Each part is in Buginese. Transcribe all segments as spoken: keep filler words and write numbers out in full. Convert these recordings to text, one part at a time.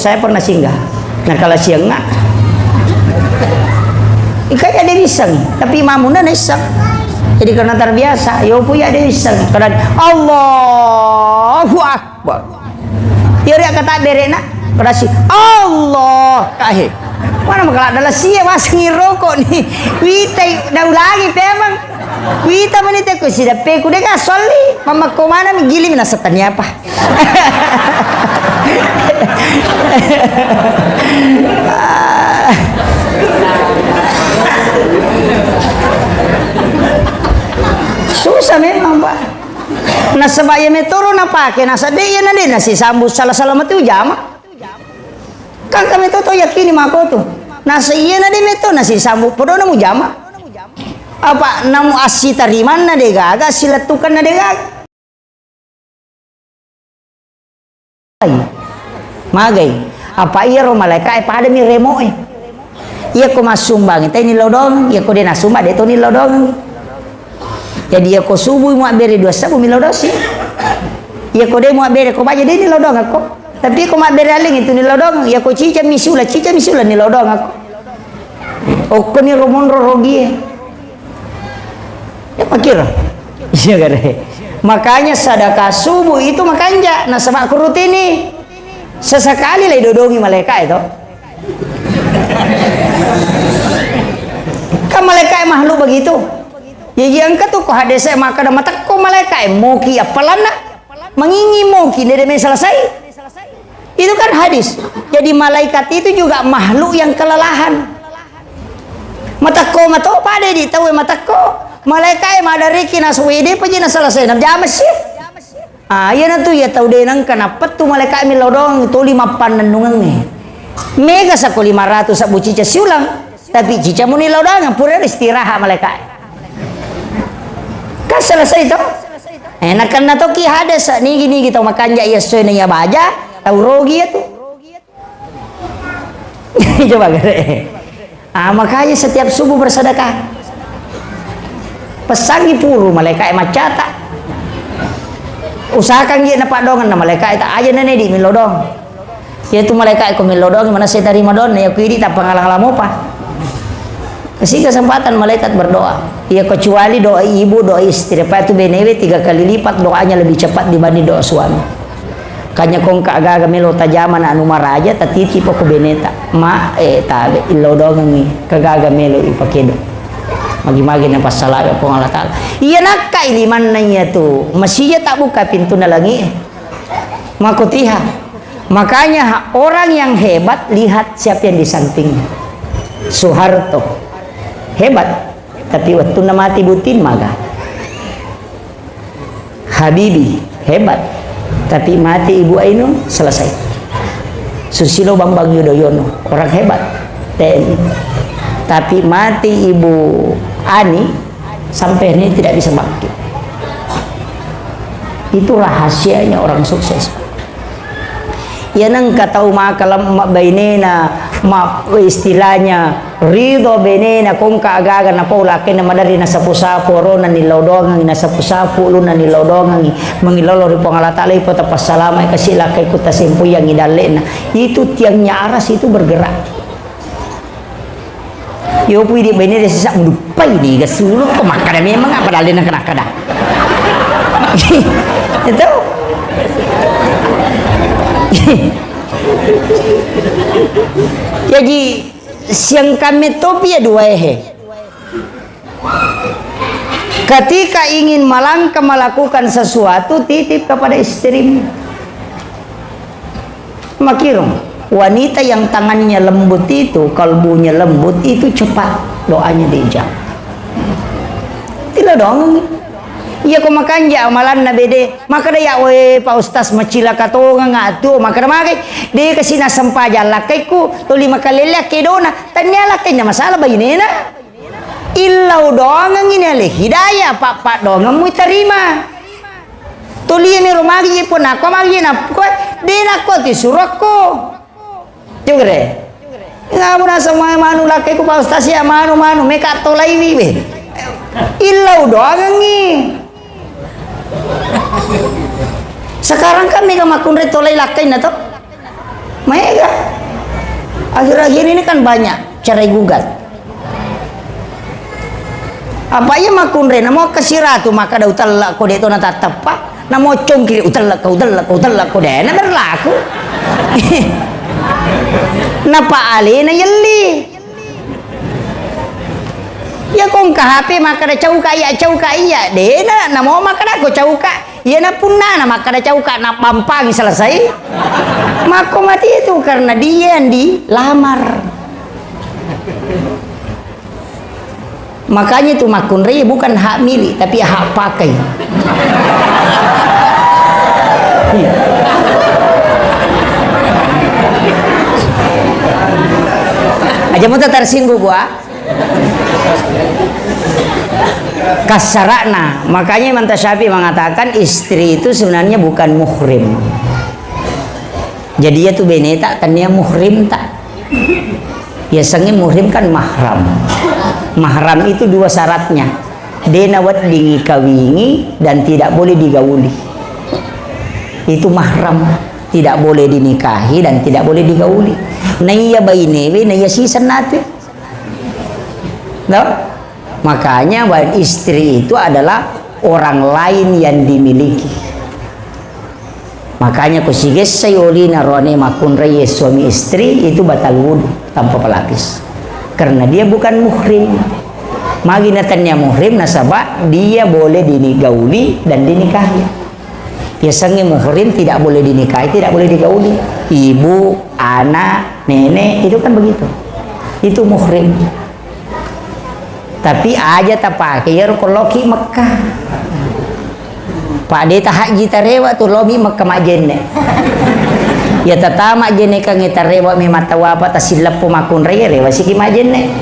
Saya pernah singgah. Nah, kalau siang nggak, ikan ada pisang, tapi mamunna naisseng. Jadi karena terbiasa, yo punya ada pisang. Kadang, "Allahu Akbar." Ya, dia kata berekna, kada si, "Allah." Kahe. Mana makala dalam sia masih rokok nih. Witai, dah ulangi memang. Wita menit aku sidapeku deka solli. Mama ko mana mi gili mina setani apa? Susah memang, Pak. Nasaba iya metoro napake, nasaba iya na de nasisambu sala-sala matu jama. Kan kami toto yakini mako tu. Nasa iya na de meto nasisambu podo na mujama. Apa namu assi tarimanna de gaga, silettukanna de gaga. Magai. Apa iyaro malaikae padami remoe. Iyako massumbangi, tai nilodong. Iyako de nasumba, de to nilodong. Jadi, iyako subuh muabbere dua sebbu, milodong si. Iyako de muabbere ko baja, de nilodong ako. Tapi ko mabbere aling itu nilodong. Iyako cica misula, cica misula nilodong ako. Okkoni romonro rogie. Ya, makiro. Iya, gare. Makanya sedekah subuh itu makanja, nasaba kurutini. Sesekali lai dodongi malaika itu. Kan malaika makhluk begitu. Jadi engka tu ko hadese makkeda matekko malaika, moki appalanna. Mangingi moki, nede mai selesai. Itu kan hadis. Jadi malaikat itu juga makhluk yang kelelahan. Matekko mato pada di tau matekko. Malaika madariki naswede paji na selesai na jama sih. Ah, iyanatu iya tau de nengka nappettu malaika millau doang toli mappannennungengnge. Mega sako lima ratus sabbu cica siulang, tapi cica muni lau doang pura istirahat malaika. Kan selesai to? Eh, nakenna toki hadis nigi-nigi tau makanja iya soe na iya baja, tau rogi iya tu. Coba gare. Ah, makanya setiap subuh bersedekah. Pesangi puru malaika maccata. Usahakan gi napaddongenna malaika ta aja nene di millau doang. Iya tu malaika ko millau doang mana saya tarima doang ya ku idi tappa ngalang-alang mopa. Kasih kesempatan malaikat berdoa. Iya kecuali doa ibu, doa istri. Apa itu benewe tiga kali lipat doanya lebih cepat dibanding doa suami. Kanya kongka agaga melo tajama na anu maraja tatiti poko beneta. Ma, eh, tabe, illau doangengi kagaga melo ipakedo. Magi-magi na passalaga Puang Allah Ta'ala. Iya nakka ilimanna iya tu. Masija tak buka pintu na langi. Makotiha. Makanya ha-, orang yang hebat lihat siapa yang di sampingnya. Soeharto. Hebat. Tapi wettunna mati Butin maga. Habibie, hebat. Tapi mati Ibu Ainun, selesai. Susilo Bambang Yudhoyono, orang hebat. T N I. Tapi mati Ibu Ani, sampai hari ini tidak bisa bangkit. Itu rahasianya orang sukses. Iya nengka tau maka lemma bainena, ma-, istilahnya ridho bainena, kongka agaga napau lakkainna maderri nasapu-sapu orona nillau doangengi, nasapu-sapu ulunna nillau doangengi, mangilolo ri Puang Allah Ta'ala, ipota passalama kasi lakkaiku tasempoiangi dalle'na. Itu tiangnya aras itu bergerak. Yo pui di bene de sisa muduppai di gasulu ko makkada memang apa dalena kena kada. Itu. Jadi siang kami topi ya dua ehe. Ketika ingin melangkah melakukan sesuatu, titip kepada istrimu. Makirung, wanita yang tangannya lembut itu, kalbunya lembut itu cepat doanya diijabah. Tila doang. Iya ko makanja amalanna bede, makkada ya we Pak Ustaz macilaka tongeng atu, makkada magai, de kasi nasempajang lakkaiku, toli makalele kedona, tania lakkainna masalah bainena. Illau doangengi nale hidayah, pappaddoangemmu tarima. Tulie mero magi je pun nakko magi je nakko, de nakko ti surokko. Jogre. Ngamu naseng mae manu lakkaiku Pak Ustaz ya manu, manu, meka tolaiwi we. Illau doangengi. Sekarang kan mega makkunrai tolai lakkainna to. Maega. Akhir-akhir ini kan banyak cerai gugat. Apa iya makkunrai, namo kasiratu makkada utella ko de' to natatteppa, namo congkiri utella ko, utella ko, utella ko, de' na berlaku. Napa alena yelli. Iya ko engka H P makkada cauka iya, cauka iya, de' na, namo makkada ko cauka. Iyana punnana makkada cauka nabbampangi selesai. Makko mati itu karena dia yang dilamar. Makanya itu makkunrai bukan hak milik, tapi hak pakai. Iya. Aja mau tersinggung gua. Kassarakna, makanya Imam Tasyafi mengatakan istri itu sebenarnya bukan muhrim. Jadi iya tu beneta tania muhrim tak. Biasanya muhrim kan mahram. Mahram itu dua syaratnya. De' naweddingi kawingi dan tidak boleh digauli. Itu mahram, tidak boleh dinikahi dan tidak boleh digauli. Naiya bainewe, naiya siseng natu. No? Makanya wal istri itu adalah orang lain yang dimiliki. Makanya ko sigessai olina roane makkunrai suami istri itu batal wudu tanpa pelapis. Karena dia bukan muhrim. Magi na tania muhrim nasaba dia boleh digauli dan dinikahi. Biasanya muhrim tidak boleh dinikahi, tidak boleh digauli. Ibu, anak, nenek, itu kan begitu. Itu muhrim. Tapi aja tapake iyaro ko loki Mekkah. Pak de' tahajji tarewa tu lomi Mekkah majenne. Ya tatama jennekangnge tarewa memang tawapa tasilleppo makkunrai rewa siki majenne.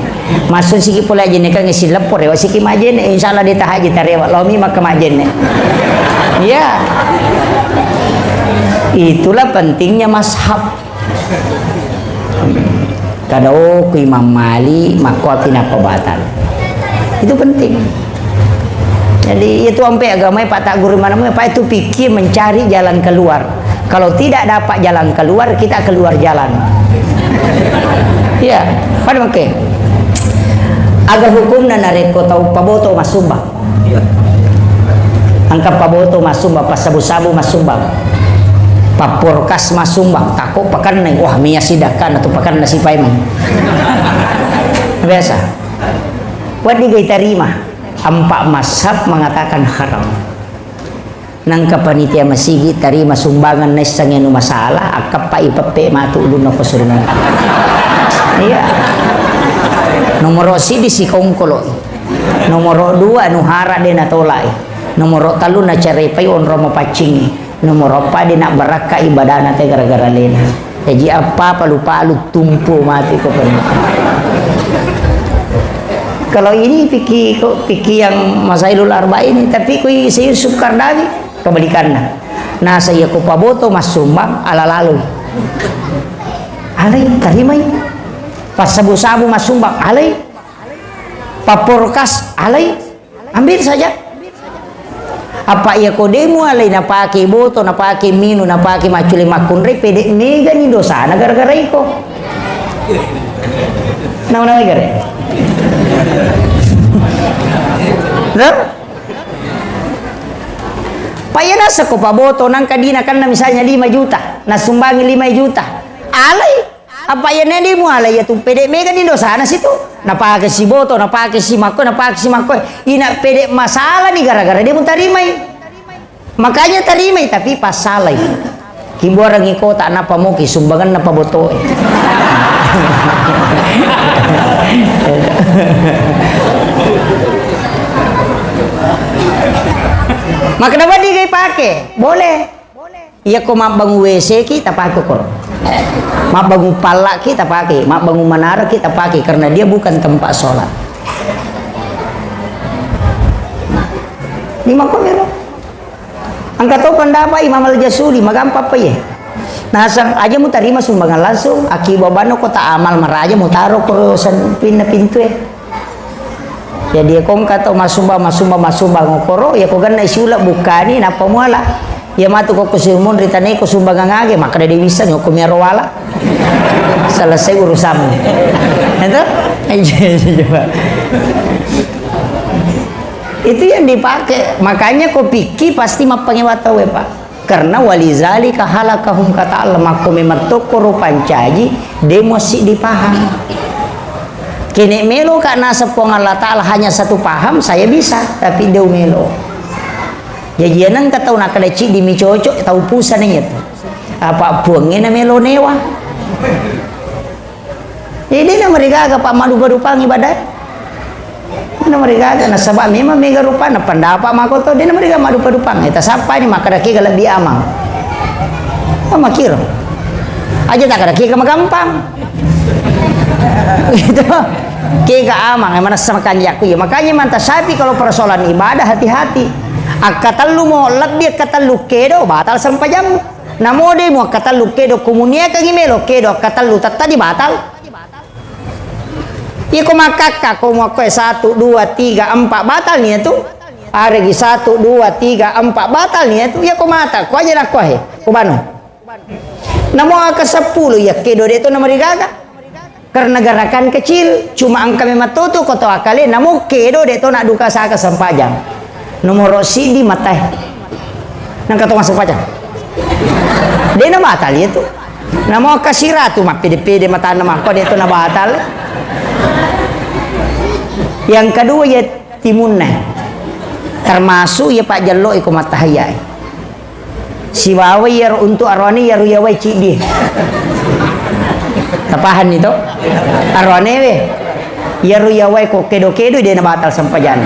Masuk siki pole jennekangnge silleppo rewa siki majenne. Insya Allah de' tahajji tarewa lomi Mekkah majenne. Ya. Itulah pentingnya mazhab. Kada, oh, ku Imam Malik, makkuapi nappa batal. Itu penting. Jadi, itu ampe agama, Pak, tak guru mana, Pak, itu pikir mencari jalan keluar. Kalau tidak dapat jalan keluar, kita keluar jalan. Iya, pada mangke. Aga hukumna narekko tau paboto massumbang? Iya. Engka paboto massumbang, passabu-sabu massumbang, papporkas massumbang, takko pakennai, wah, mia sidakka na tu pakenna sipaimeng. Biasa. Wedding ga itarima? Empat mazhab mengatakan haram. Nangka panitia masigi tarima sumbangan naissengngi anu masalah, akkappai peppe matu ulunna ko suruh. Iya. Nomoro sidi sikongkolo. Nomoro dua, nuhara de natolai. Nomoro tellu, nacarepai onrong mapaccingi. Nomoro empat, de nabbarakka ibadana te gara-gara lena. Jaji appa palu-palu tumpu mati ko penna. Kalau ini piki, ko, piki yang Masailul Arba ini, tapi kui si Yusuf Kardawi kebalikannya. Nasa iya ko paboto massumbang ala lalui. Alai, tarimai. Passabu-sabu massumbang, alai. Paporkas, alai. Ambil saja. Apa iya ko de mualai napake boto, napake minu, napake maccule makkunrai, pede megani dosana gara-gara iko. Nawa-nawa gare. Nah? Pa iya nasa ko paboto nangka dina kanna misalnya lima juta, nasumbangi lima juta. Alai. Apa iya nedi muala iya tu pede megani dosana situ. Napake si boto, napake si makko, napake si makko. Ina pede masalah ni gara-gara de mutarimai. Makanya tarimai tapi pasalai. Kibuarangi kota napa moki sumbangan napa botoe. Maka napa digai pake? Boleh. Iya ko mabbangung W C ki tapake koro. Mabbangung palla ki tapake, mabbangung manara ki tapake karena dia bukan tempat sholat. Di makomero. Angka to pendapat Imam Al-Jasuli, magampang apa iya? Nasang aja mutarima sumbangan langsung, aki babanno kota amal maraja mutaro koro sen-, pinna pintu e. Jadi, ko engka tau massumbang, massumbang, massumbang, okoro, iya ko genna siula bukkani, nappa muala. Iya matu ko kusimunri tanai ko sumbangan age, makkeda de wisseng, ko miaro wala. Selesai urusanmu. Itu? Iya, iya, iya, Pak. Itu yang dipakai. Makanya ko pikki pasti mappangewa tauwe, Pak. Karena walizalika halakahum, kata Allah, makko memang tokko ro pancaji, de muassiddi paham. Kene melo ka naseng Puang Allah Ta'ala hanya satu paham, saya bisa, tapi de melo. Jaji engka tau nakkeda ciddi mi cocok, tau pusana iya tu. Apa Puangnge na melo newa. Jadi, de namarigaga, Pak, maddupa-dupang ibadah. De namarigaga, nasaba memang mega rupanna pendapat mako to, de namarigaga maddupa-dupang. Eta sappa ni makkeda kega lebbi amang. Oh, makiro. Aja takkeda kega magampang. Gitu. Kega amang, eh, manessa makanjakku iya. Makanya manta sapi kalau persoalan ibadah hati-hati. Akkatellu mo lebbi, akkatellu kedo, batal sempajammu. Namo de muakkatellu kedo, komuniakengngi melo kedo akkatellu, tettadi batal. Iko makkakka ko muakkoe satu, dua, tiga, empat, batal nia tu. Aregi satu, dua, tiga, empat, batal nia tu. Iya ko mata, ko aja nakkohe, ko bano. Namo aka seppulo iya kedo de to namarigaga. Karena gerakan kecil, cuma engka memang toto ko to akale, namo kedo de to nadduka saka sempajang. Nomoro siddi matae. Nangka to massempajang. De na batal iya tu. Namo kasiratu mappede-pede matanna makko de to na batal. Yang kedua ya timunna. Termasuk ya Pak Jallo iko mattahayya. Sibawa iyaro untuk aroane iyaro iyawai ciddi. Tapahanni to? Aroane we. Iyaro iyawai ko kedo-kedo de na batal sempajanna.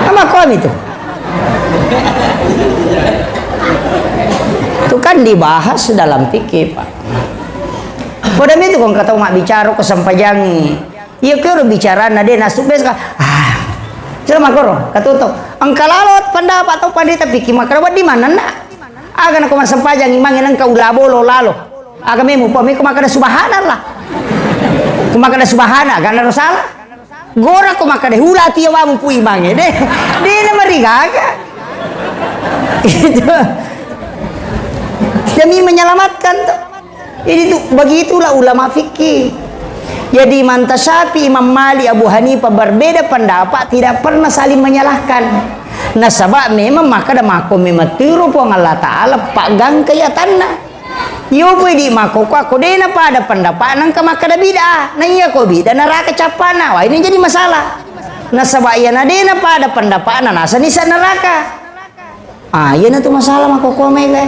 Nama komi tu? Itu kan dibahas dalam fikih, Pak. Pada itu kong kata mak bicara ko sempajangi. Iya, kero bicarana de nasu bes ka. Ah. Sila makoro, katuto. Engka lalo pendapat tau pandita piki makara wedding manenna. Aga nako massempajang imangnge nengka ula bolo lalo. Aga memu pa meko makada subhanallah. Ko makada subhana, aga naro salah. Gora ko makada hula tiawamu pu imangnge de. De na marigaga. Itu. Demi menyelamatkan tuh. Jadi tu, begitulah ulama fikih. Jadi Imam Syafi'i, Imam Malik, Abu Hanifah berbeda pendapat, tidak pernah saling menyalahkan. Nasaba memang makkeda makko memang tiru Puang Allah Ta'ala paggangkai atanna. Iyo pui di makko ko akko dena pada pendapat nangka makkeda bid'ah. Na iya ko bid'ah neraka cappana. Wah, ini jadi masalah. Nasaba iya na dena pada pendapat na nasa nisa neraka. Ah, iya na tu masalah makko ko mega.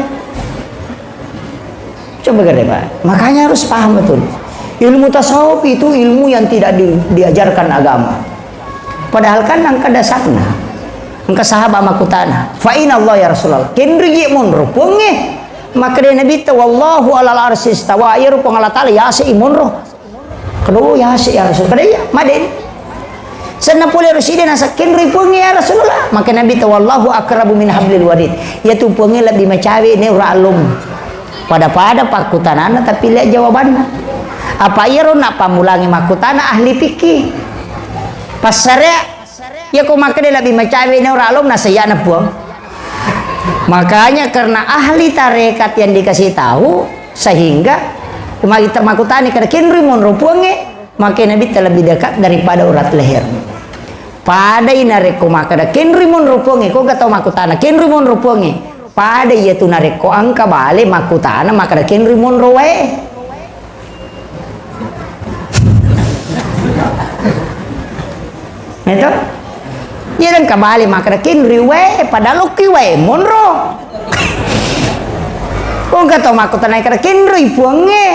Coba gare, Pak. Makanya harus paham betul. Ilmu tasawuf itu ilmu yang tidak di- diajarkan agama. Padahal kan engka dasarna. Engka sahabat makkutana, "Fa inna Allah ya Rasulullah." Kenrigi monro Puangnge. Makkeda Nabitta, "Wallahu alal arsy istawa." Iya Puang Allah Ta'ala yase i monro. Kedo yase ya Rasul. Kada iya, maden. Senna pole Rasul de nasa kenroi Puangnge ya Rasulullah. Maka Nabitta, "Wallahu aqrabu min hablil warid." Iya tu Puangnge lebbi macawe ne ura alom. Pada-pada pakkutanana tapi lihat jawabanna. Apa iyaro nak pamulangi makkutana ahli fikih. Passarea, iya ko makkeda lebbi macawe ne ura alom nasayana Puang. Makanya karena ahli tarekat yang dikasih tahu, sehingga magi makkutani kada kenroi monro Puangnge, maka Nabitta lebih dekat daripada urat leher. Padai narekko makkeda kenroi monro Puangnge, ko ga tau makkutana kenroi monro Puangnge. Pada iya tu narekko engka bale makkutana makkeda kenroi monro wae. Itu? Iya dan kabali makkeda kenroi wae, padahal lokki wae monro. Ko ga tau makkutana kada kenroi Puangnge.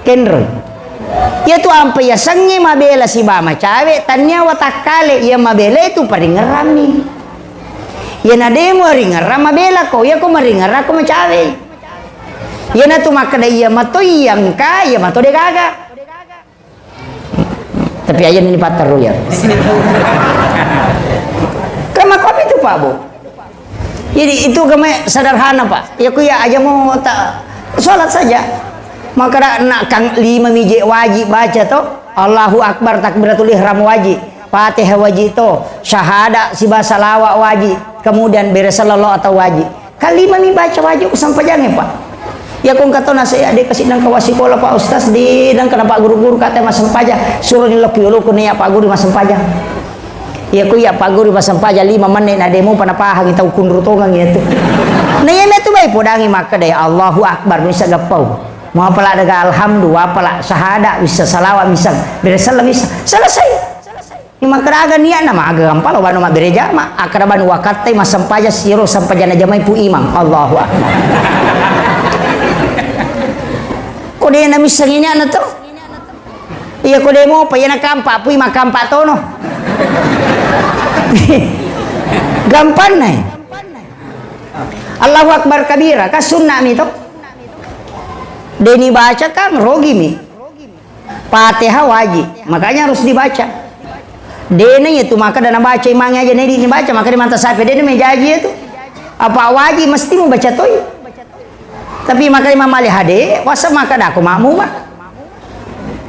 Kenroi. Iya tu ampe yasengnge mabela siba macawe, tania watakkale, iya mabela itu paringerrami. Iya na demo ringerra mabela ko, iya ko maringerra ko macawe. Iya na tu makkeda iya mato iya engka, iya mato de gaga. Tapi aja ini patteru ya. Kan makopi itu Pak Bu. Jadi itu kami sederhana Pak. Ya ku ya aja mau tak sholat saja. Maka nak kang lima mije wajib baca to. Allahu Akbar takbiratul ihram wajib. Fatihah wajib to. Syahadat siba salawat wajib. Kemudian bere sallallahu atau wajib. Kalima mi baca wajib ku sampajangnge, Pak. Iya ko engka to nasai ade kasi nang kawa sikola Pak Ustaz di nang kana Pak Guru-guru kata massempajang, suroni lokki yolo ko ne ya Pak Guru massempajang. Iya ko iya Pak Guru massempajang lima menit na demo pana pahangi tau kunru tongang iya tu. Na iya metu bai podangi makkeda ya Allahu Akbar misa gappau. Mau apala daga alhamdu, apala sahada, bisa salawa, bisa beresella, bisa selesai. Ni makkeda aga niatna, ma aga gampang lo banu mabbere jama, akkeda banu wakattai massempajang siro sempajang na jamai pu imang. Allahu Akbar. Ko de na missengi niatna to. Iya ko de mopa, iya na kampa, pu imang kampa tono. Gampang nai. Allahu Akbar kabira, kan sunna mi to. De ni baca kan rogi mi. Fatihah wajib, makanya harus dibaca. Dena iya tu maka dana baca imangnge aja nedi ni baca maka di mata sapi dena mejaji itu. Apa wajib mesti mu baca toi. Tapi maka Imam Ali hade, wasa maka dako makmum.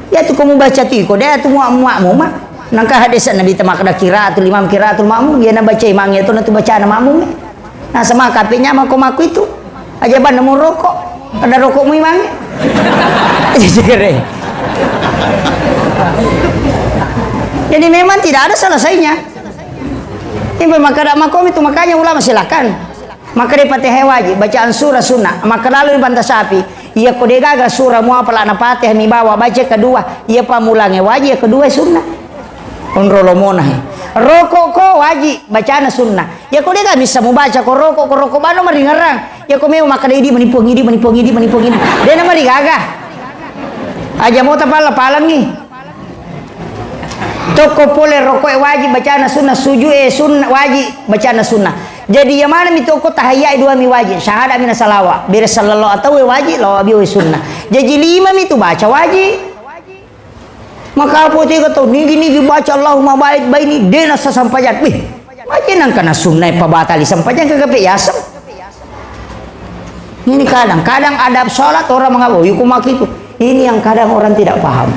Ya tu kamu baca tu iko deh tu muak muak muma. Nangka hadis Nabi te maka da kiraatul imam kiraatul makmum, ya na baca imang itu na tu baca anak makmum. Nasaba kape nyamako makku itu. Aja banna mu rokok. Ada rokokmu imangnge. Jadi kere. Jadi memang tidak ada selesainya. Ini maka ada makom itu makanya ulama silakan. Maka di Fatihah wajib, bacaan surah sunnah. Maka lalu di Banta Sapi. Iya ko degaga surah mu apala na Fatihah mi bawa baca kedua. Iya pamulange wajib, ya kedua sunnah. Onro lomona he. Rokok ko wajib, bacana sunnah. Ya ko dega bisa mubaca ko rokok, ko rokok bano maringerang. Ya ko meo makkeda idi mani puang idi, mani puang idi, mani puang idi. Dena marigaga. Aja mota pala palangi. Tokko pole rokok e wajib bacana sunnah, sujud e sunnah wajib bacana sunnah. Jadi ya mana mi tokko tahayya e dua mi wajib, syahadat mi na salawa. Bere sallallahu atau e wajib, lawa bio e sunnah. Jadi lima mi tu baca wajib. Maka apa tega tau nigi-nigi baca Allahumma ba'id baini dena sasampajan. Wih, baca nangkana sunnah pabatali sampajan kagape yasem. Ini kadang-kadang adab sholat orang mengapa yuku makitu. Ini yang kadang orang tidak paham.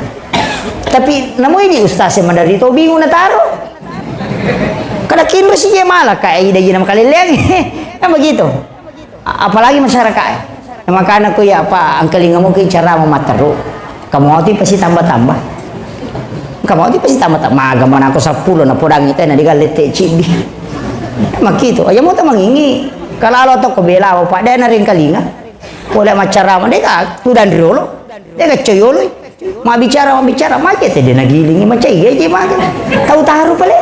Tapi namu ini ustaz yang madari to bingung na taro. Kada kinro si je malah kayak ida jina makaleleng. Kan begitu. A-, apalagi masyarakat e. Makana ko iya apa angkalinga mungkin cara mamatteru. Kamu tu pasti tambah-tambah. Kamu tu pasti tambah-tambah. Maga mana aku sepuluh na podang itu na digalette cibbi. Makitu. Aja mau temangingi. Kalau lo toko bela apa deh na ringkalinga. Boleh macara ma deka tudang riolo. Deka coyoloi. Mabbicara, mabbicara, macet de nagilingi, macai gaji maka. Tau taru pale.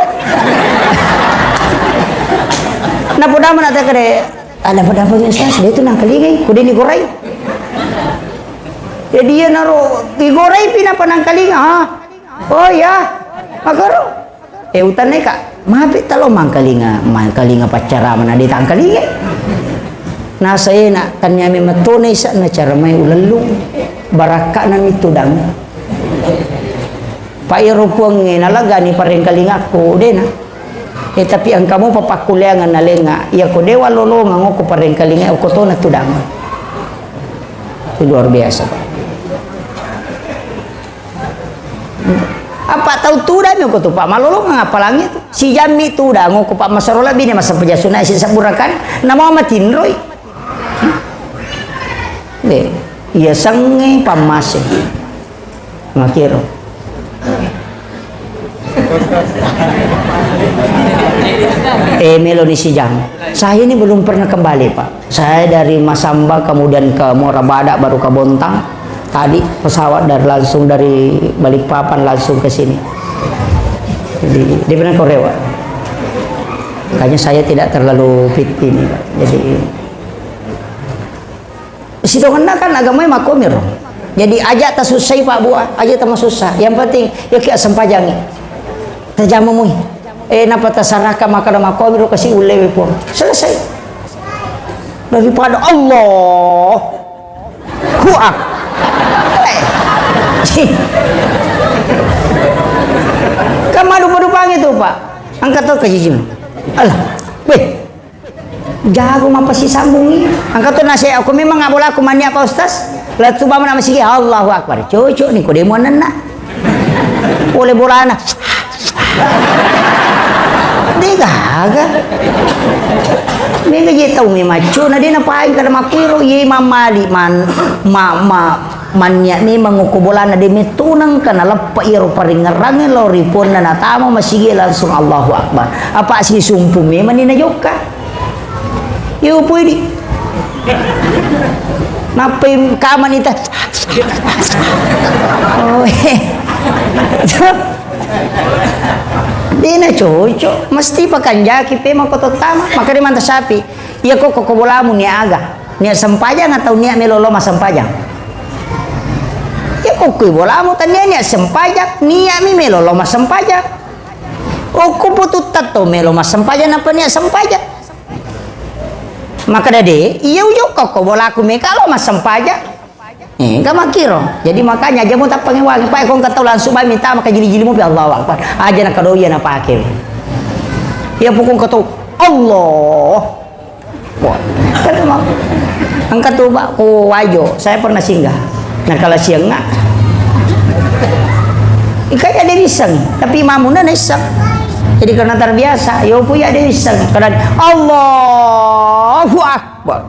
Napodama na takade, ada pada apa ustaz? Dia tu nangkalingai, kude ni gorai. Jadi iya naro digorai pi napa nangkalinga, ha? Oh iya. Makaro. Eh, utanne, Kak, mapi talo mangkalinga, mangkalinga paccarama na ditangkalinga. Nasaena tanniami metona isa'na cara mai ulellung. Barakka'na mitudang. Pa iyaro puangnge nalagani parengkalingakku, dena. Eh, tapi engkamu papakkuleangan nalenga, iyako dewa lolongeng okko parengkalinga okko tona tudang. Itu luar biasa, Pak. Apa tau tudang mi ko tu, Pak? Malolongeng apa langit tu? Sijammi tudang ko, Pak, masero lebbi ne massempajang sunna si saburakan. Nama matinroi. De, iya sengnge pammase. Makiro. Eh, meloni sijam. Saya ini belum pernah kembali, Pak. Saya dari Masamba, kemudian ke Muara Badak, baru ke Bontang. Tadi pesawat dari, langsung dari Balikpapan langsung ke sini. Jadi, dia bilang, "Kau rewa." Makanya saya tidak terlalu fit ini, Pak. Jadi, sitongenna kan agamanya makomiro. Jadi, aja tasussai, Pak, Bu, aja tamasussa. Yang penting, ya, ki asempajangi. Tajamamui. Eh, napa tasarahkan maka makomiro kasi ulewe, Puang. Selesai. Daripada Allah. Kuak. Kan madupa-dupang itu, Pak. Angkat tau kajijim. Alah. Weh. Jago mapasisambungi. Angkat tu nasi aku memang nggak boleh aku mania, Pak Ustaz. Latu bama nama sigi Allahu Akbar. Cocok nih, kode mau nena. Oleh bolana. De gaga. Mega je tau me maccu na de na paeng kada makuiro ye mamali man ma ma mannia memang ko bolana de metunang kana leppa iro paringerrange lao ri ponna natama masigi langsung Allahu Akbar. Apa si sumpu memang ni na jokka. Yo pui di. Nappai kamani ta. Oh, eh. Dena cocok, mesti pakanjaki pe mako tottama. Maka de manta sapi. Iya ko ko bolamu nia aga? Nia sempajang atau nia melo lo massempajang? Iya ko kui bolamu tania nia sempajang, nia mi melo lo massempajang. Okko putu tatto melo massempajang napa nia sempajang? Maka dade, iya ujo ko ko bolaku meka lo massempajang. Eh, engka makkiro. Jadi makanya aja mu tappangewangi, Pak, ko engka tau langsung bai minta maka jili-jilimu pi Allahu Akbar. Aja na kado iya na pake. Iya pukung engka tau Allah. Wah, kan mau. Engka tu, Pak, ko Wajo, saya pernah singgah. Nah, kalau siang nggak. Ikai ada iseng, tapi mamuna na iseng. Jadi karena terbiasa, yo puya ada iseng. Kadang Allahu Akbar. Ba-,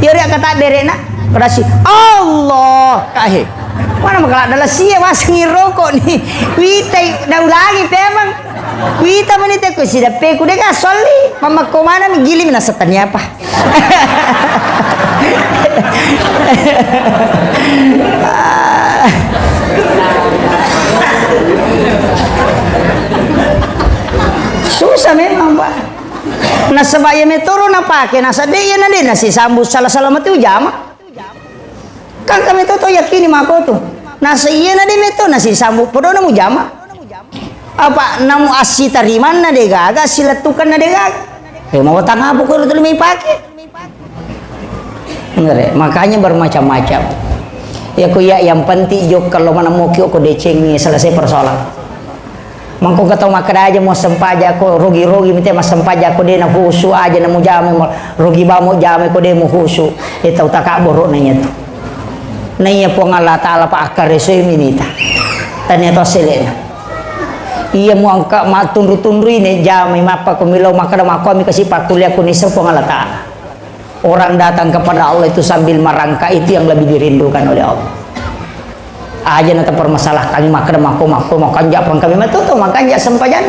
iya ri kata bere'na, rasi, Allah, kahe. Mana makala dalam sia wasengi rokok ni. Witai, daulangi pemang. Wita meni te ko sida peku de ka solli. Mama ko mana mi gili mina setani apa? Susah memang, Pak. Nasaba iya metoro napake, nasaba iya na de nasisambu sala-sala mate ujama. Kan kami to, to yakini mako tu. Nasa iya na de meto nasisambu podona mujama. Apa namu assitarimanna de gaga, silettukanna de gaga. Eh, mau tang apa ko tu mai pake? Ngere, makanya bermacam-macam. Ya ku ya, yang penting jokka lo mana moki ko decengi selesai persoalan. Mangko engka tau makkeda aja mo sempajako, rugi-rugi mite massempajako de na khusu aja na mujama mo, rugi bamo jama ko de mu khusu. E tau takabboro na iya tu. Na iya Puang Allah Taala pa akkaresoi minita. Tania to selena. Iya mu engka mattunru-tunrui ne jama mappa ko milo makkeda makko mi kasi pakkuliah ko nisseng Puang Allah Taala. Orang datang kepada Allah itu sambil merangkak, itu yang lebih dirindukan oleh Allah. Aja na tapermasalahkan makkeda makko, makko, makanja pangkami matutu, makanja sempajang.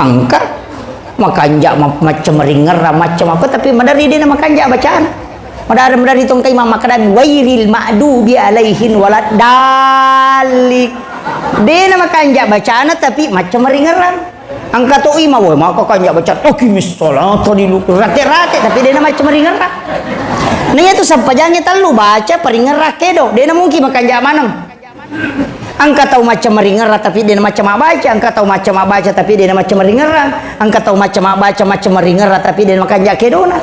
Engka. Makanja ma-, macam ringerra, macam apa, tapi madari dena makanja bacaan. Madari, madari tongkai mamakkedami wairil ma'dubi alaihin walad dalli. Dena makanja bacana, tapi macam ringerra. Engka to imam, woi, maka kanja baca, "Aqimis sholata di lu-," rate-rate, tapi dena macam ringerra. Nah, iya tu sempajangnge tellu, baca, paringerra, kedo. Dena mungkin makanja maneng. Engka tau macam ringerra, tapi dena macam baca. Engka tau macam baca, tapi dena macam ringerra. Engka tau macam baca, macam ringerra, tapi dena makanja kedona.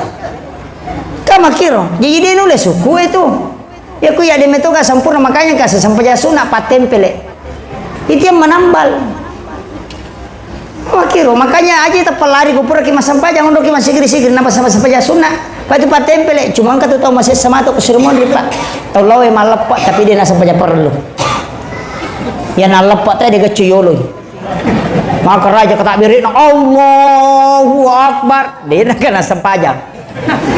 Ka makkiro, jadi de nulle sukku itu. Ya ku ya de metoga sempurna, makanya ka sempajang sunna pattempele. Itu yang menambal. Makkiro, makanya aja tappa lari ku pura ki massempajang, ondo ki massigiri-sigiri, napa sama sempajang sunna. Pa itu pattempele, cuma engka tu tau masessa matu ku sirmoni, Pak. Tau lawe malleppa, tapi de na sempajang parellu. Ya nalleppa te de gaccu yoloi. Maka raja kata birikna, "Allahu Akbar." Dena kena sempajang.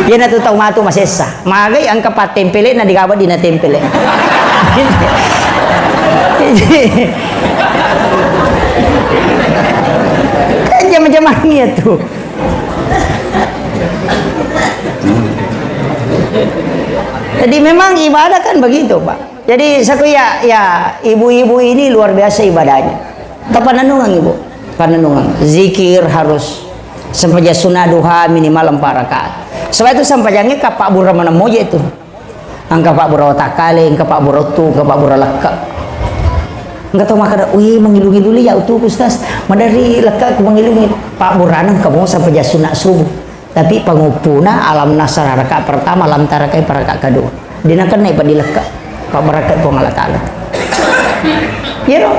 Iyana tu tau matu masessa. Magai engka pattempelena digawa dina tempele. Kan jama-jamang iya tu. Jadi memang ibadah kan begitu, Pak. Jadi, saku ya, ya, ibu-ibu ini luar biasa ibadahnya. Tapananungang, Ibu. Pananungang. Zikir harus sempajang sunat duha minimal empat rakaat. Sebab itu sempajangnge kappabbura maneng moje itu. Engka pabbura watakkale, engka pabbura uttu, engka pabbura lekke. Engka tau makkeda, "Wih, mangilu-ngilu li ya utuku, Ustaz. Madari lekke ku mangilungi." Pabburana engka mo sempajang sunat subuh. Tapi panguppuna alam nasrah rakaat pertama, alam tarakai rakaat kedua. Dena kennai pa dilekka. Pabbarakkai Puang Allah Taala. Iya dong.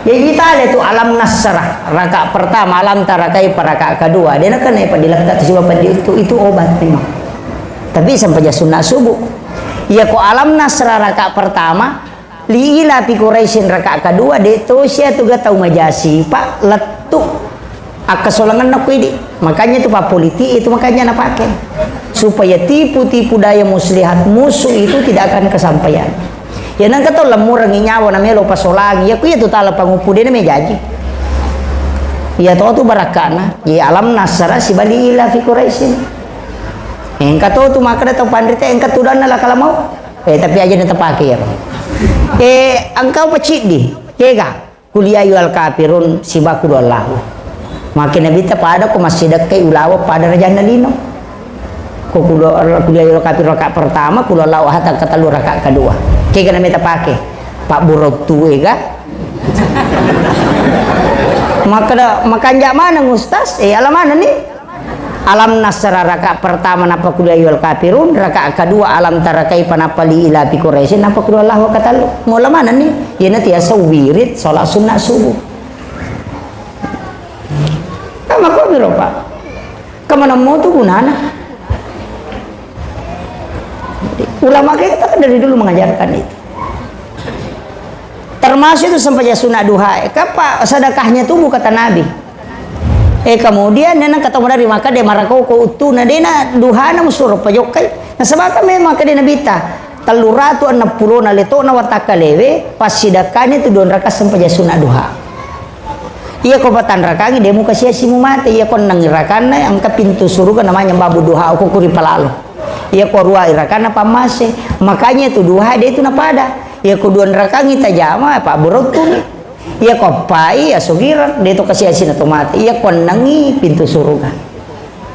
Jadi tale tu alam nasrah rakaat pertama, alam tarakai rakaat kedua. Dena kennai pa dilekka tu sebab pa di-, itu, itu obat memang. Tapi sempajang sunat subuh. Iya ko alam nasrah rakaat pertama, Li ilafi Quraisyin rakaat kedua, de tosi atu ga tau majasi, Pak, lettu. Akkasolangenna ko idi. Makanya itu Pak Politik itu makanya napake. Supaya tipu-tipu daya muslihat musuh itu tidak akan kesampaian. Ya nengka to lemmurengi nyawa na melo pasolangi. Ya ku iya tu tala panguppu de na mejaji. Iya to tu barakkana. Ya alam nasara sibali ila fi Quraisyin. Engka to tu makkeda tau panrita engka tudanna la kalamau. Eh, tapi aja na tapake ya. Eh, engka upa ciddi. Kega? Qul ya ayyuhal kafirun siba qul huwallahu. Makkeda Nabitta pada ko massidekkai ulawa pada rajanna lino. Ko qul, qul ya ayyuhal kafirun rakaat pertama, qul huwallahu ahad rakaat kedua. Kega na meta pake? Pak Burottu ega. Makkeda makanja maneng ustaz, eh ala maneng ni? Alam nasra rakaat pertama nappa qul ya ayyuhal kafirun, rakaat kedua alam tara kaifa nappa li ila fi Quraisyin nappa qul huwallahu katellu. Mula manenni? Iyana tiasa wirid salat sunat subuh. Kan makomi ro, Pak. Kemana mau tu gunana? Ulama kita kan dari dulu mengajarkan itu. Termasuk itu sempajang sunat duha. Kapa sedekahnya tubuh kata Nabi. Eh, kemudian nena ketemu dari maka de marakoko uttuna dena duhana musuro pajokkai. Nasabaka memang kede Nabitta tellu ratu enneng pulona letona watakka lewe, passidakkani tu dua rakaat sempajang sunat duha. Iya ko patanrakangi de muka sia-sia mumate, iya ko enneng rakanna engka pintu suruga namanya babu duha ko kuri palalo. Iya ko rua rakanna pammase. Makanya tu duha de tu napada. Iya ko dua rakangi tajama, Pak Burottu ni. Iya ko eppai, asugireng, de to kasi-asina to mate. Iya ko ennengi pintu suruga.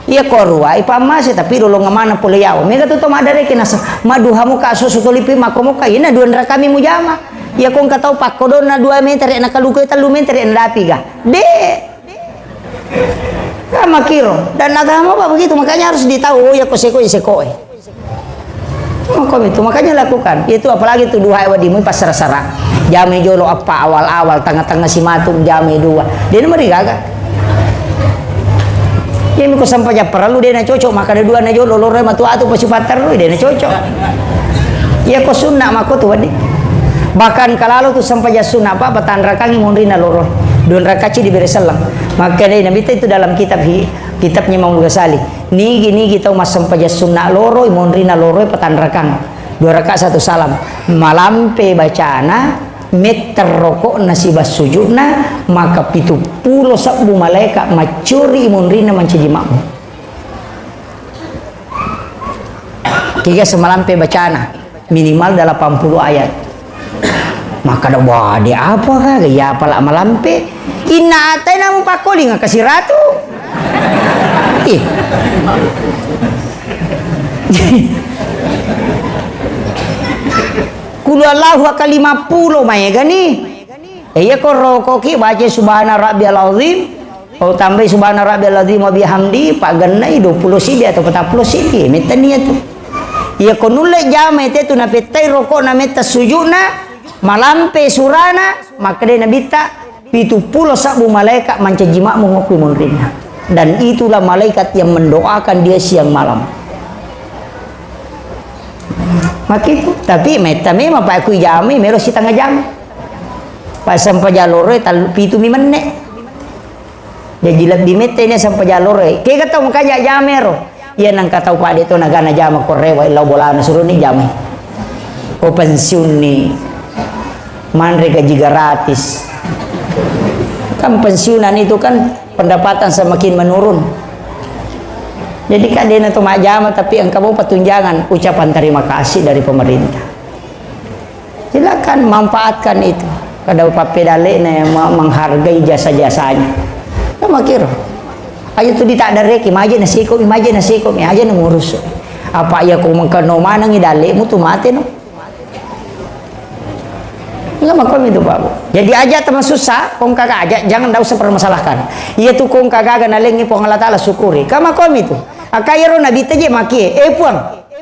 Iya ko aruwai pammase, tapi lolong maneng pole yawa. Mega tu to maddareke nasa, maduha muka susu tolipi mako muka, ina dua rakami mujama. Iya ko engka tau pakkodonna dua metere, na kaluku tellu metere, na dapi ga. De. Kan makiro. Dan agama apa begitu, makanya harus ditahu, oh iya ko seko, iya seko, eh. Makomi tu, makanya lakukan. Itu apalagi tu duha wadimu passara-sara. Jamai jolo apa awal-awal, tengah-tengah si matu jamai dua. Dena marigaga. Iya miko sampajang parellu dena cocok, maka ada dua na jolo loro matu atu pasi patterru dena cocok. Iya ko sunna mako tu wadi. Bahkan kalalo tu sampajang sunna apa patanrakangi monrina loro. Dua rakaci diberi selang. Maka dai Nabi itu dalam kitab hi-, kitabnya Imam Ghazali. Nigi-nigi tau massempajang sunna loroi, monrina loroi patanrakang. Dua rakaat satu salam. Malampe bacana, metter rokokna siba sujudna, maka pitu pulo sebbu malaeka maccuri monrina mancaji makmu. Kega semalampe bacana. Minimal delapan puluh ayat. Makkeda, "Wah, de apa ka? Iya pala malampe." Inna ataina mupakkoling ka siratu. Ih. Qul huwallahu ka lima puluh maega ni. Eh, iya ko rokoki baca subhana rabbiyal azim. Oh, tambai subhana rabbiyal azim wa bihamdi, paggennai dua puluh sidi atau patappulo sidi, mettani iyatu. Iya ko nulle jamai tetu napettai rokokna metta sujudna, malampe surana, makkedai Nabitta, pitu pulo sabbu malaeka mancaji makmu ngokki monrinna. Dan itulah malaikat yang mendoakan dia siang malam. Makitu, tapi metta memang pa kui jamai melo setengah jam. Pa sempajang loroi tal-, pitu mi menne. Jaji lebbi mette ini sempajang loroi. Kega tau makaja jamero. Iya nengka tau pade to nagana jama ko rewa lao bolana suruni jamai. Ko pensiun ni manre gaji gratis. Kan pensiunan itu kan pendapatan semakin menurun. Jadi kadena to majama tapi engka mau pertunjangan ucapan terima kasih dari pemerintah. Silakan manfaatkan itu. Kada pappedalle'na yang ma-, menghargai jasa-jasanya. Kan makiro. Aja tu ditaddareki, maje nasikomi, maje nasikomi, aja na ngurus. Apa iya ko mengkeno manengi dalle'mu tu mate no. Enggak makomi tu, Pak Bu. Jadi aja teman susah, kong kagak aja, jangan, ndak usah permasalahkan. Iya tu kong kagaga nalengi Puang Allah Taala syukuri. Kama komi tu. Akayaro Nabi teje makie, eh Puang,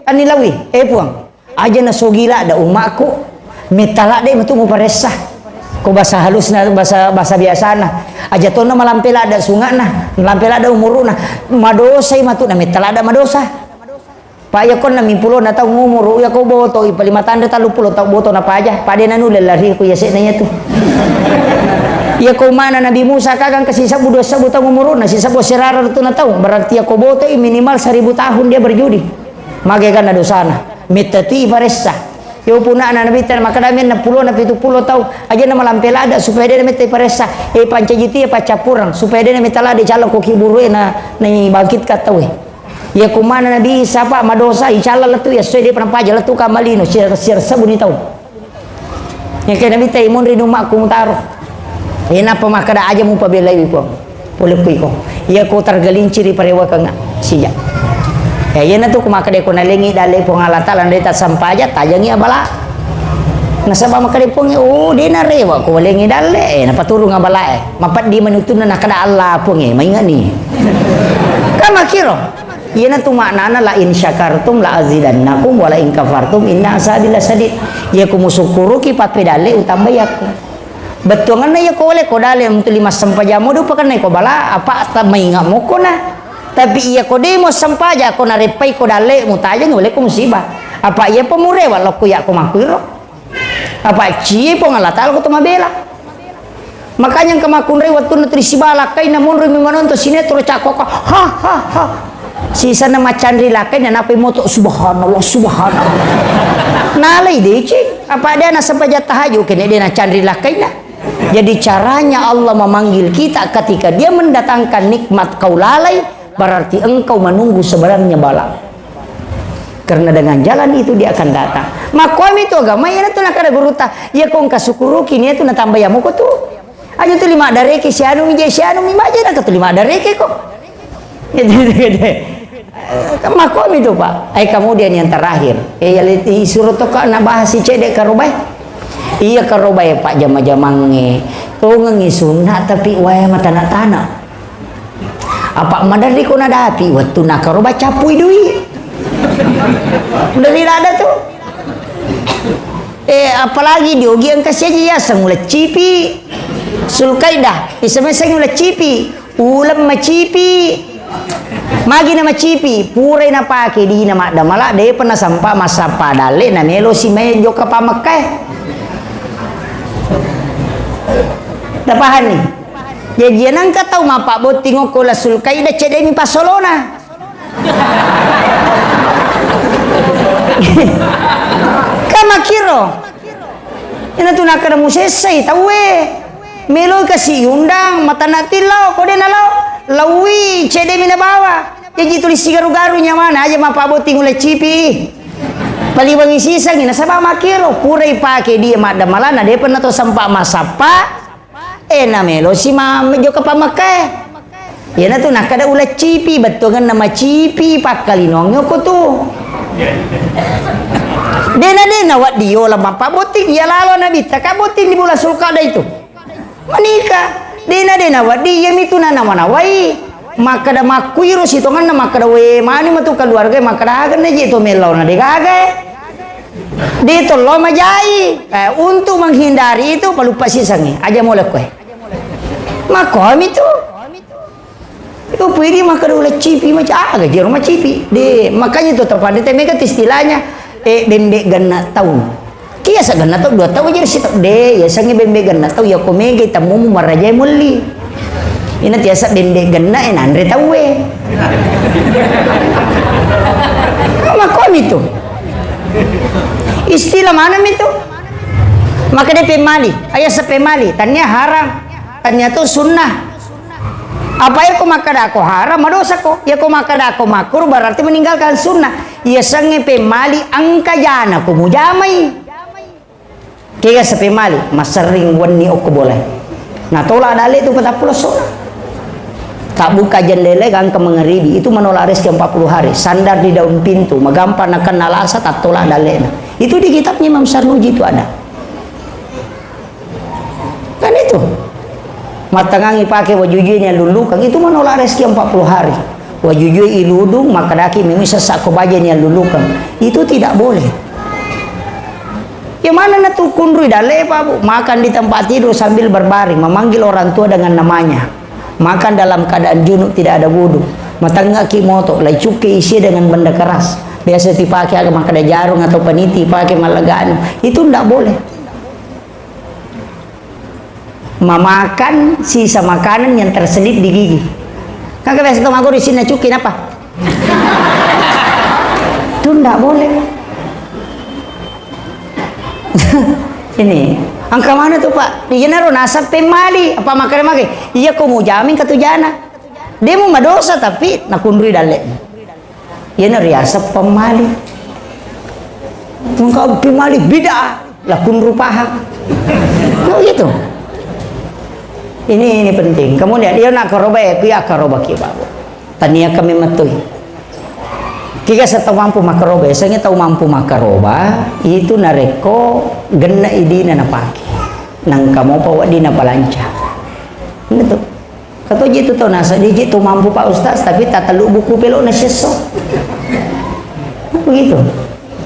anilawi, eh Puang. Aja na sogi ladda umakku, metta ladde matu muparessa. Ko bahasa halusna, bahasa, bahasa biasana. Aja tonna malampe ladda sunga'na, malampe ladda umuruna. Madosai matu na metta ladda madosa. Pa iya konna mipulona tau umuru, iya ko boto, ipa lima tanre tallu pulo tau boto na paja. Pade na nulle lari ku iya sekna iya tu. Iya ko mana Nabi Musa kagang ke sisebbu dua sebbu taung umuruna, sisebbu serara rutuna taung, berarti iya ko botoi minimal seribu tahun dia berjudi. Mage ganna dosana. Mettati paressa. Yo punana Nabi ta makkeda menna pulo na pitu pulo taung, aja na malampe lada supaya de na metta paressa. E pancaji ti paccappureng supaya de na metta lada callo ko kiburu e na, na bangkit ka tau e. Iya ko mana Nabi Isa pa madosa, icalla lettu, iya soe de pa napaja lettu ka malino, sir-, sir sebuni taung. Iya ke Nabi ta imonri ni ummakku mutaro. Iya napa makkeda aja mupabelai Puang. Pole ku iko. Iya ko tergelinciri parewakengnga sija. Ya, iya natu ku makkeda ko nalengi dalle Puang Allah Taala de ta sampaja tajangi abala. Nasaba makkeda Puang, oh, de narewa ko walengi dalle, eh, napaturung abala e. Mapeddi manutunna nakkeda Allah Puang e, maingani. Kamakiro. Iyanatu maknana, "La in syakartum la azidannakum wa la in kafartum inna azabi lasyadid." Iya ko musukkuruki pappedalle utambai aku. Bettuangenna iya ko wale ko dalle untuk lima sempajang modu pakenna ko bala apa ta mainga mokona. Tapi iya ko demo sempaja ko nareppai ko dalle mutajeng wale ko musibah. Apa iya pemurewa lokko iya ko makkuiro. Apa cie Puang Allah Taala ko to mabela. Makanya engka makkunrai wettunna tuli sibala lakkainna monro mi manonton sinetron cakko ko. Ha ha ha. Sisana macanri lakkainna napai moto subhanallah subhanallah. Nalai deceng. Apa dia nasempajang tahajud kene dia nacanri lakkainna. Jadi caranya Allah memanggil kita ketika dia mendatangkan nikmat kau lalai, berarti engkau menunggu sebenarnya bala. Karena dengan jalan itu dia akan datang. Makkuami tu agama, iya tu nakada guruta, iya ko engka sukuruki nia tu natambah ya moko tu. Aja tu lima dareke sianu mi je sianu mi maje na tu lima dareke ko. Makkuami tu Pak. Eh, kemudian yang terakhir, eh, ya, li-, suruh to ka nabahas si cedek karobai. Iya karobai Pak jama-jamange. Tongengi sunna tapi waya matana-tana. Apa maderri ko nadapi wettu nakaro bacappui dui. Dari lada tu. Eh, apalagi di ogi engka siaji yaseng uleccipi. Sulkaidah, isa meseng uleccipi. Uleng macipi. Magi na macipi, purai napake dina maddamala, depa nasampa massappa dalle na melo si mai jokka pa Mekkae. Tapahanni? Jaji, nengka tau mappabbotting okko la Sulkaidah, cedemi passolona. Ka makkiro. Ina tu nakkeda musessai tauwe. Meloi kasi undang, matanna tillau, ko de nalao. Laui, cedemi nabawa. Jaji tuli sigaru-garu nyamana, aja mappabbotting uleccipi. Paliwangi sisengi, nasaba makkiro. Purai pake dia maddamalana, depa na to sempa massappa. Eh, na melosi ma-, jokka pa Mekkae. Iyanatu nakkeda uleccipi, bettuangenna macipi, pakkalinoangnge okko tu. Dena, dena, wedding yola mappabbotting, iya lalo Nabitta, ka botting di bulan Sulkada itu. Menikah. Dena, dena, wedding, iyamitu nanawa-nawai. Makkeda makkuiro sitongenna, makkeda, "We, mani matu keluarga, makkeda agenna je to mellaona, de gaga, eh." De tollo majai. Eh, untuk menghindari itu, paluppa sisengngi. Aja mole koe. Makkomi tu. Yo, pui di makkeda uleccipi maca, aga jero macipi. De, makanya tu terpandai te mega tu istilahnya, eh, bembe genna tau. Kiasa genna tau, dua tau aja sita. De, ya sangi bembe genna tau, ya ko mega temmumu marajai mulli. Ina tiasa bembe genna, eh, nanre tau, eh. Makkomi tu. Istilah mana mi tu? Makkeda pemmali, aya se pemmali, tania haram, tania tu sunnah. Apa eko makkeda ko haram, madosa ko. Iya ko makkeda ko makruh, berarti meninggalkan sunnah. Iya sengnge pemmali engka jana ko mujamai. Kega se pemmali, masserring wenni okko bolae. Natolak dalle tu patappulo essona. Tak buka jendela gangka mengeribi, itu menolak rezeki empat puluh hari. Sandar di daun pintu, magampang nakenna lasa, tattolak dallena. Itu di kitabnya Imam Sarnuji itu ada. Kan itu. Mattangangi pake wajujue ni allulukang, itu menolak rezeki empat puluh hari. Wajujue iludung, makkedaki memang sessa ko baja ni allulukang. Itu tidak boleh. Ya mana na tu kunrui dalle, Pak, Bu? Makan di tempat tidur sambil berbaring, memanggil orang tua dengan namanya. Makan dalam keadaan junub, tidak ada wudu. Matengngaki moto, lai cukke isi dengan benda keras. Biasa dipake aga makkeda jarung atau paniti, pake malleganu. Itu ndak boleh. Memakan sisa makanan yang terselip di gigi. Kan biasa to magguru isinna cuki napa? Itu ndak boleh. Ini, engka mana tu, Pak? Iyanaro naseng pemmali, apa makkeda mage? Iya ko mujami engka tu jana. De' mumadosa, tapi nakunrui dalle'mu. Iyana riaseng pemmali. Engka pemmali bid'ah, lakunru paha. Nah, begitu. Ini, ini penting. Kemudian, iya nak karoba ya, iya karoba ki, Pak. Tania kami metui. Kiga sa tau mampu makaroba, yasengnge tau mampu makaroba, itu narekko genne' idina napake. Nangka mopa wedding napalanca. Betul. Katoji tu tau naseng, de' ji tu mampu Pak Ustaz, tapi tatellu buku pelo na siesso. Begitu.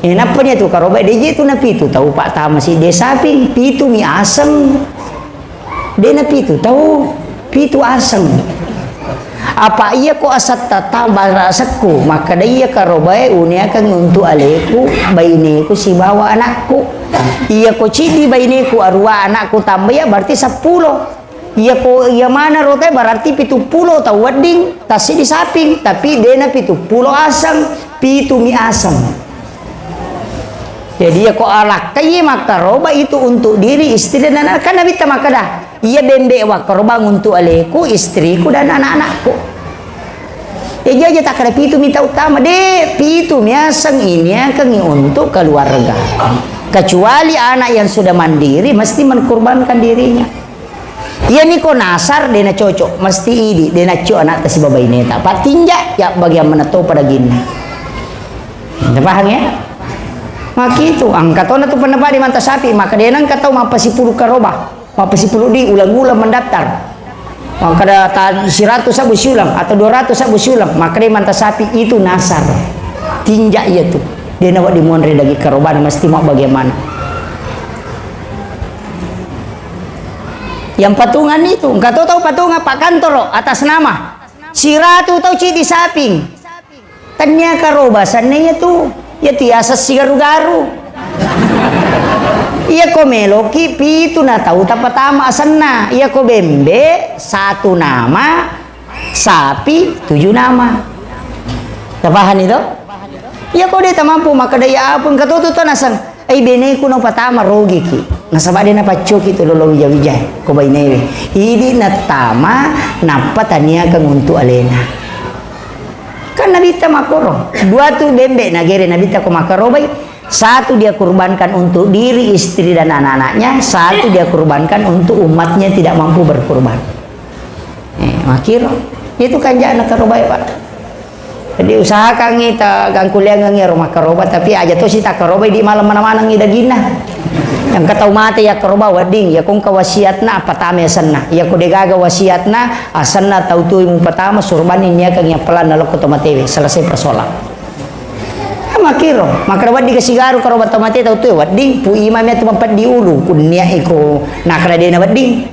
Eh, nappa nia tu karoba, de' ji tu napitu tau Pak tama si de' saping, pitu mi aseng. De' napitu tau, pitu aseng. Apa iya ko asetta ta barasekku, makkeda iya karobae uniakangngi untuk aleku, baineku sibawa anakku. Iya ko ciddi baineku, arua anakku tambah iya berarti seppulo. Iya ko iya mana rotae berarti pitu pulo tau wedding, tassiddi saping, tapi de' na pitu pulo aseng, pitu mi aseng. Jadi, iya ko alakkai makkaroba itu untuk diri, istri, dan anak. Kan Nabitta makkeda, iya bembe wakkarobang untuk aleku, istriku, dan anak-anakku. Ya, jaja takkeda pitu mi tau tama. De', pitu mi aseng iniakangngi untuk keluarga. Kecuali anak yang sudah mandiri, mesti mengkorbankan dirinya. Iyami ko nasar, de' na cocok, mesti idi, de' na cocok anak ta sibawa baineta. Patinja, ya bagian mana to pada gini. Ente paham ya? Makitu, engka tona tu pendapat di manta sapi, maka de' nengka tau mappasipulu karoba, mappasipulu di ulang-ulang mendaftar. Maka ada ta-, seratus sabu siulang atau dua ratus sabu siulang, maka de' manta sapi itu nasar. Tinja iya tu. De' na wedding monre daging karobana, mesti mau bagaimana? Yang patungan itu, engka to tau patungan Pak Kantoro atas nama. Siratu tau cidi saping. Tania karoba senna iya tu. Iya tu yaseng sigaru-garu. Iya ko meloki pitu na tau tapatama asenna. Iya ko bembe satu nama, sapi tujuh nama. Tapahani to? Iya ko de' tamampu makkeda iya apa, engka to tu to naseng. Ai beneku naupatama rogiki. Nasaba de' napaccoki tu lolo wija-wijae ko bainewe. Idi nattama nappa taniakang untuk alena. Kan Nabitta makkoro. Dua tu bembe nagere Nabitta ko makkarobai. Satu dia kurbankan untuk diri, istri dan anak-anaknya, satu dia kurbankan untuk umatnya tidak mampu berkurban. Eh, makkiro. Itu kanjana karobai, Pak. Jadi usahakangngi ta gangkuliangengngi ero makkaroba, tapi aja tosi takkarobai di malam mana-manangngi daginna. Yang katau mate ya karoba wedding, ya kongka wasiatna apa tama asenna. Ya ko degaga wasiatna, asenna tau tuwi mupatama surbanni niakangngi appalanna lokko to matewe, selesai persoalan. Makkiro, makkeda wedding kasigaru karoba to mate tau tuwi wedding, pu imamnya tu mempeddi ulu, kunnia iko nakra dena wedding.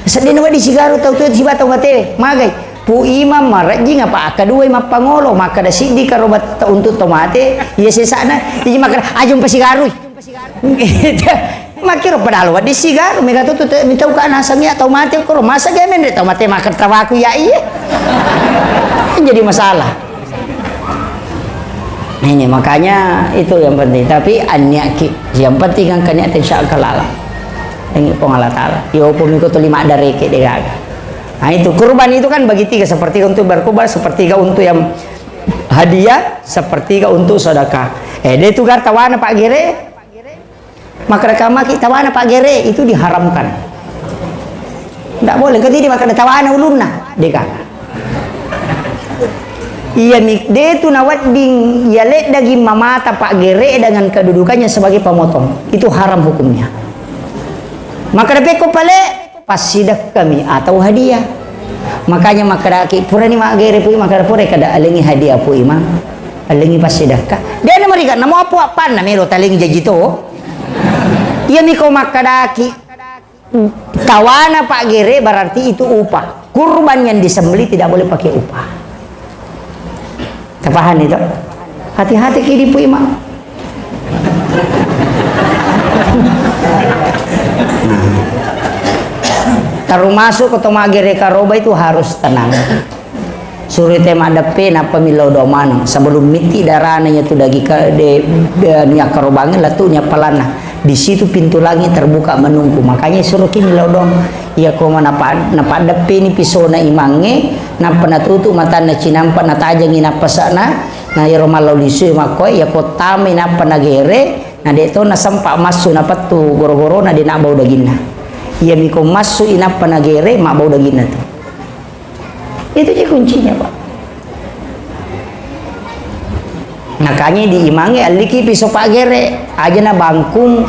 Seddena wedding sigaru tau tuwe siba tau mate. Magai. Pu imam marejjing apa akkaduwai mappangolo, makkeda siddi karoba t-, untuk tau mate, iya sesana, iya makkeda, "Ajo mpasigarui." Makkiro padahal wedding sigaru, mega tu, tu, tu, mitau ka naseng iya tau mate koro, masa ge menre tau mate makkeda tawaku iya iya. Jadi masalah. Nah, ini makanya itu yang penting. Tapi anniaki, yang penting engka niat, insya Allah. Ini Puang Allah Ta'ala. Yo, pemiko tu lima dari ke degaga. Nah, itu kurban itu kan bagi tiga, sepertiga untuk berkurban, sepertiga untuk yang hadiah, sepertiga untuk sedekah. Eh, dia tu gar tawana Pak Gere. Makkeda kamaki tawana Pak Gere itu diharamkan. Ndak boleh, engka tidi makkeda tawana ulunna, deka. Iya mi-, de tu nawedding iya leddagi mamata Pak Gere dengan kedudukannya sebagai pemotong. Itu haram hukumnya. Makkeda pekko pale, passidekkami atau hadiah. Makanya makkedaki, purani maggere Pu Imang, makkeda pura kada alengi hadiah Pu Imang, alengi passidekka. De na mariga, namo apu appanna melo talengi jaji to. Iya miko makkedaki, tawana Pak Gere berarti itu upah. Kurban yang disembelih tidak boleh pakai upah. Tapahani to? Hati-hati ki di Pu Imang. Termasuk ko to maggere karoba itu harus tenang. Suro te maddeppe, nappa millau doa maneng. Sebelum mitti darana iya tu dagi ka-, de-, de-, anu yakkarobangnge, lettu'ni appalanna. Di situ pintu langit terbuka menunggu. Makanya suruh ki millau doa. Iya ko ma napa-, napaddeppe ni pisona imangnge, nappa natutu matanna cinampa, natajangi nappasa'na, na iyaro mallau lisue makkoe, iya ko tamai nappa nagere, na de to nasempa massu napettu goro-gorona, de nabau daginna. Iya mi ko massu i nappa nagere, mabau daginna tu. Itu ji kuncinya, Pak. Makanya di imangnge alliki piso paggere, aja na bangkung,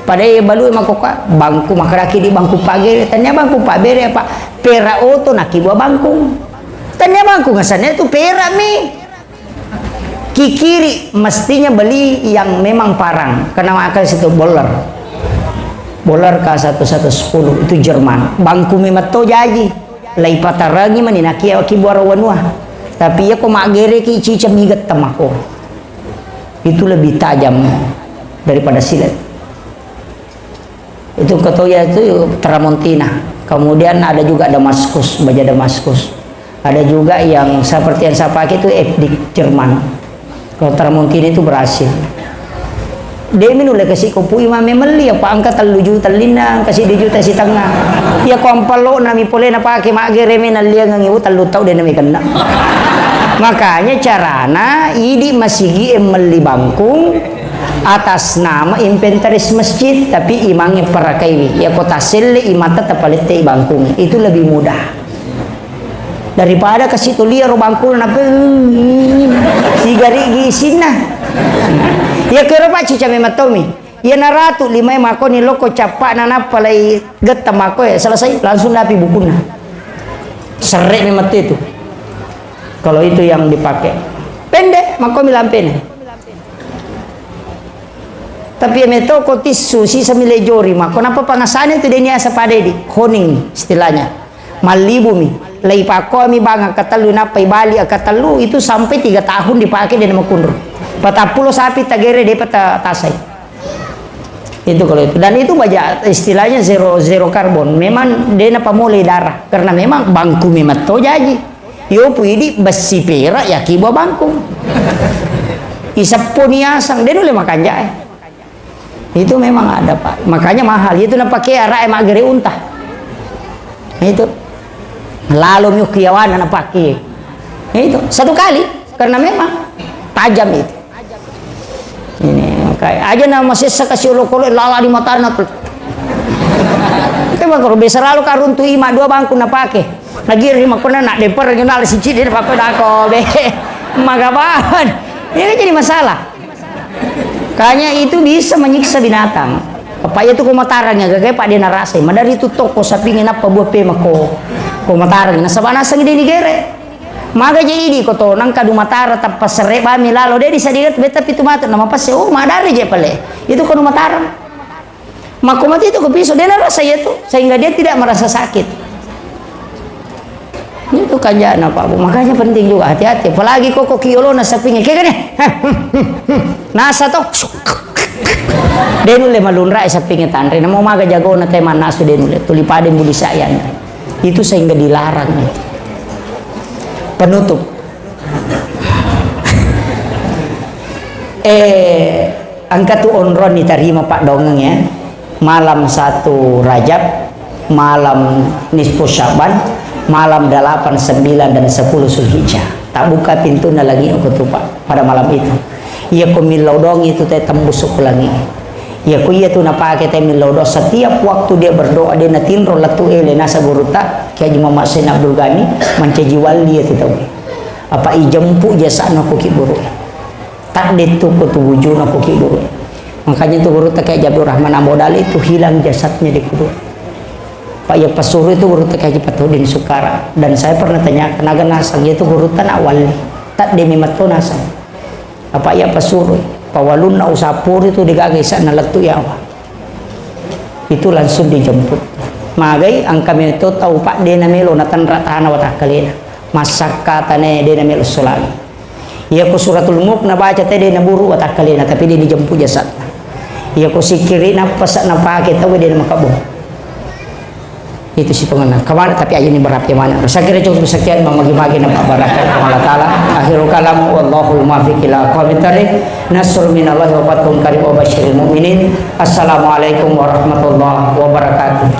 pada iya balue makoka, bangkung, makaraki di bangkung paggere, tania bangkung paggere apa? Pera oto nakibua bangkung. Tania bangkung asalnya itu perak mi. Kikiri mestinya beli yang memang parang. Kena makan situ bowler. Bowler K satu satu sepuluh itu Jerman. Bangku memang to jaji. Lai patarangi mani nakia ki buara wanua. Tapi iya ko maggere ki cica miget temako. Itu lebih tajam daripada silet. Itu ketoya itu Tramontina. Kemudian ada juga Damaskus, baja Damaskus. Ada juga yang seperti yang saya pakai itu F D Jerman. Kalau Tramontina itu berhasil. Demi nulle kasi ko pui mame melli apa angka tellu juta lina, kasi dua juta setengah. Iya ko ampalo nami pole na pake maggere me nalliangengi, oh, tellu tau de nami kena. Makanya carana idi masigi e melli bangkung atas nama inventaris masjid, tapi imangnge parakaiwi. Iya ko taselle imata tapalette i bangkung, itu lebih mudah. Daripada kasi tulia ro bangkul nape, sigarigi isinna. Iya kero Pak cica memang tomi. Iya naratu limai makoni loko cappa na nappa lai getta makoe, selesai langsung napi bukunna. Serre memang itu. Kalau itu yang dipakai. Pendek, makomi lampene. Tapi iya metoko tissu, sisa mi lejori, mako napa pangasane tu deni asa padedi, honing istilahnya. Mallibumi, lai pakomi bang akatellu, nappai bali akatellu, itu sampai tiga tahun dipakai dena makunru. Patappulo sapi tagere depa ta-, tasai. Itu kalau itu. Dan itu baja istilahnya zero, zero carbon. Memang dena pamole darah. Karena memang bangku memang to jaji. Yo puidi bessi perak ya kibua bangkung. Iseppo niasang, de nulle makanjae. Itu memang ada, Pak. Makanya mahal. Itu napake arak e maggere unta. Itu. Lalo mi ukiawana napake. Itu. Satu kali. Karena memang tajam itu. Ini, kayak aja na masessa kasi olokolo lala di matana tu. Itu mah kalau biasa lalu karuntu ima dua bangku napake. Lagi ri makona nak deper regional siji dia pakai dako be. Magaban. Ini jadi masalah. Kayaknya itu bisa menyiksa binatang. Apa itu ko matarang ya, gagai Pak dia narasai. Madari itu toko sapingi napa buah pe mako. Ko matarang, nasaba nasang dia digere. Maga je idi ko to nang kadu matara tappa serre bami lalo de disadia beta pitu matu nama passe, oh, madari je pale. Itu ko matara. Mako mati itu ko piso de narasa iya tu sehingga dia tidak merasa sakit. Itu kanjana Pak Bu. Makanya penting juga hati-hati. Apalagi koko kiolo na sapinge. Kayak gini. Nasa to. De nulle malunra sapinge tanre. Namo maga jagona te manasu de nulle. Tuli pade budi sayan. Itu sehingga dilarang. Penutup. Eh, engka tu onrong nitarima paddongeng ya. Malam satu Rajab, malam nisfu Syaban, malam delapan, sembilan, dan sepuluh Zulhijjah. Tabbuka pintunna langi ko tu, Pak, pada malam itu. Iya ko millau doang itu te tembus ko langi. Iya ko iya tu napake te millau doang. Setiap waktu dia berdoa, dia natinro lettu ele nasa gurutta, Kiai Haji Muhammad Hussein Abdul Ghani, mancaji wali iya tu tau. Apa ijempu jasana ko ki guru. Tadde tu ko tu wujuna ko ki guru. Makanya tu gurutta Kiai Haji Abdul Rahman Ambo Dali itu hilang jasadnya di kubur. Pak, iya pasuru itu gurutta Kiai Haji Fatahudin Sukara. Dan saya pernah tanya, naga nasang itu gurutta nak wali. Tadde mi matto nasang. Apa iya pasuru. Pawalunna usapuri tu digaga isa nalettu yawa. Itu langsung dijemput. Magai engka meto tau Pak de namelo natenra tana watakkalena. Massakka tane de namelo solali. Iya ko Suratul Mulk nabaca te de naburu watakkalena, tapi de dijemput jasadna. Iya ko sikiri nappasa napake tau de namakabbu. Itu sitongenna. Kemana, tapi aja ini berapi mana. Saya kira cukup sekian, mamagi-magi nampa barakka Allah Ta'ala. Akhirul kalam, wallahul muwaffiq ila aqwamit thariq. Nasrun minallahi wa fathun qarib wa basyiril mu'minin. Assalamualaikum warahmatullahi wabarakatuh.